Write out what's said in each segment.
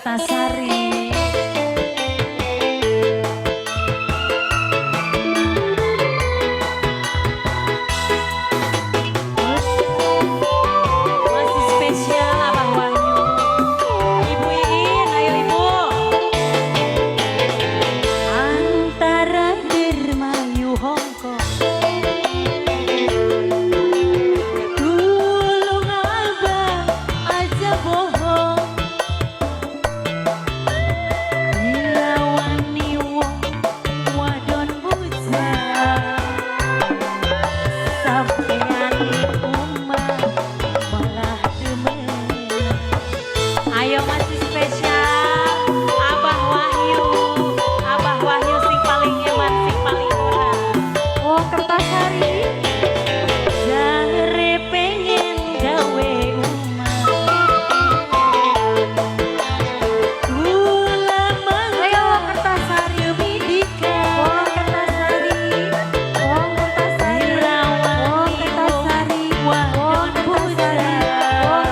Kertasari. Masih spesial Abah Wahyu. Ibu Iin, ayo Ibu. Antara Dermayu Hongkong, tulung Abah aja bohong. Dilawani wong wadon bujang, sampean omah malah demen. Ayo masih spesial Abah Wahyu. Abah Wahyu sing paling eman, sing paling murah. Wong Kertasari. Jare pengen gawe omah, kula Ayo Wong mangga Kertasari. Demi dika. Wong Kertasari. Wong Kertasari. Wong Kertasari. Wong Wadon Kertasari. Wong bujang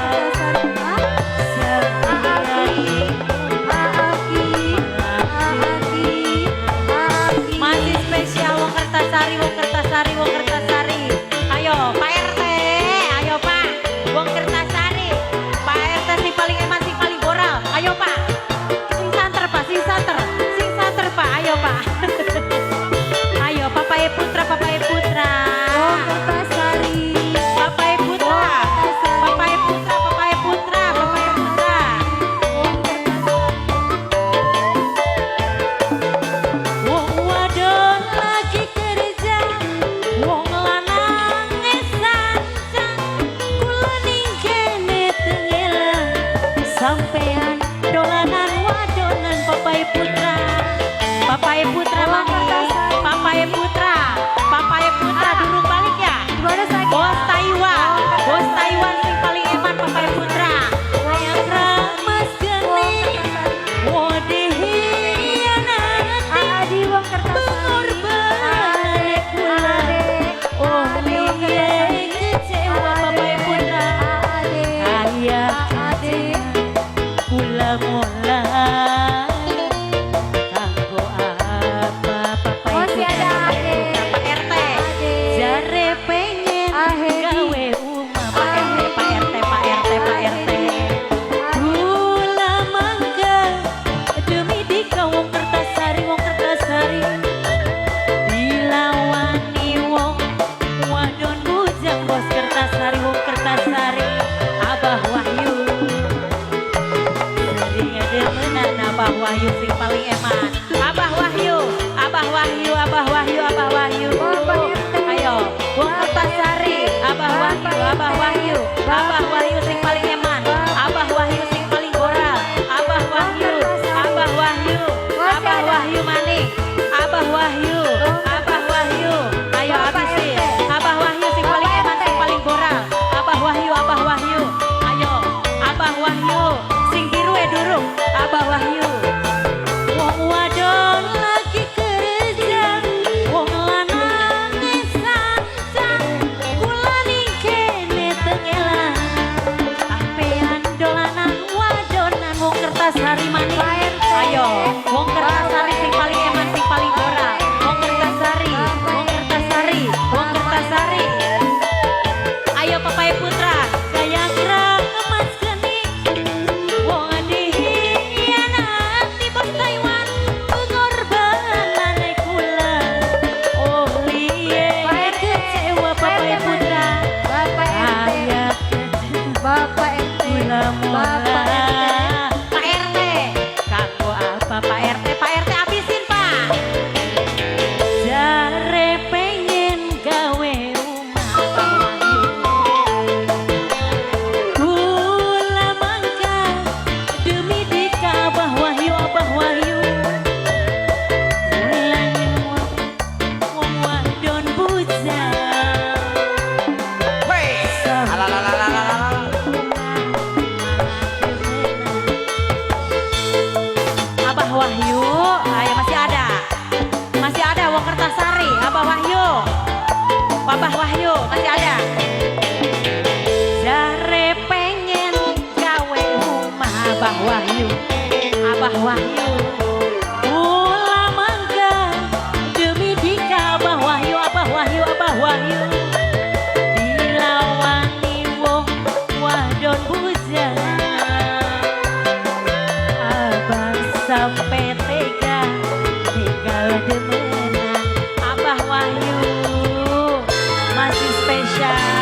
Kertasari. Hah? Aaki. Aaki. Aaki. Aaki. Masih spesial Wong Kertasari, Wong Kertasari, Wong Kertasari. Ayo Pak RT, ayo Pak. Wong Kertasari. Pak RT sing paling eman, sing paling boral. Ayo Pak. Sing santer Pak, sing santer. Sing santer Pak, ayo Pak. Ayo Papae Putra, Papae Putra. Wong Kertasari. Papae Putra. Papae Putra, Papae Putra, Papae Putra. Wong Kertasari. Wong wadon lagi kerja, wong lanang sanjang, kula ning kene tengelan, sampean dolanan wadonan. Papae Putra. Papae Putra Wong mani. Kertasari. Papae Putra. Papae Putra Ah. durung balik ya. Gimana saya? Bos Taiwan, Bos Taiwan sing paling eman Papae Putra. Kayak kramas geni, wodihianati. Adi Wong Kertasari. Pengorbanan kula. Oh liye kecewa Papae Putra. Ade. Kaya Ade. kula ngolah. Kanggo apa Papae Masih Putra, ada Papae Ade. Putra, Pak RT. Ade. Jare pengen Ahedi. gawe umah Pak RT, Pak RT, Pak RT, Pak RT. Kula mangga demi dika. Wong Kertasari, Wong Kertasari. Dilawani wong wadon bujang. Bos Kertasari, Wong Kertasari. Abah Wahyu. Sering demenan Abah Wahyu sing paling eman. Abah Wahyu, Abah Wahyu, Abah Wahyu, Abah Wahyu. Bapak RT. Ayo, Wong Kertasari, Abah Wahyu, Abah Wahyu, Abah Wahyu sing paling eman. Abah Wahyu sing paling boral. Abah Wahyu, Abah Wahyu, Abah Wahyu maning. Abah Wahyu, Abah Wahyu. Ayo Bapak habisin. RT. Abah Wahyu sing paling Bapak eman, sing RT. paling boral. Abah Wahyu, Abah Wahyu. Ayo, Abah Wahyu sing biru e durung. Abah Wahyu. Wong wadon lagi kerja, wong lanang sanjang, kula ning kene tengelan. Sampean dolanan wadonan. Wong Kertasari maning. Pak RT. Ayo, Wong Kertasari sing paling eman, sing paling boral. Wong Kertasari, Wong Kertasari, Wong Kertasari. Ayo Papae Putra, kaya kramas geni. Wong dihianati bos Taiwan, pengorbanan kula. Oh liye Pak RT. Kecewa Papae Putra. Bapak RT. Ayah Bapak RT. kula Bapak RT. mola. Pak RT, kanggo apa Pak RT? Pak RT abisin Pak. Jare pengen gawe omah Abah Wahyu. Kula mangga demi dika. Abah Wahyu, Abah Wahyu. Kula wong wadon bujang. Weh, alalalalala. Abah Wahyu, ayo masih ada. Masih ada Wong Kertasari, Abah Wahyu. Abah Wahyu masih ada. Jare pengen gawe omah Abah Wahyu. Wahyu. Kula mangga demi Dika, Abah Wahyu, Abah Wahyu, Abah Wahyu. Dilawani wong wadon bujang, Abang sampai tega tinggal demenan. Abah Wahyu masih spesial.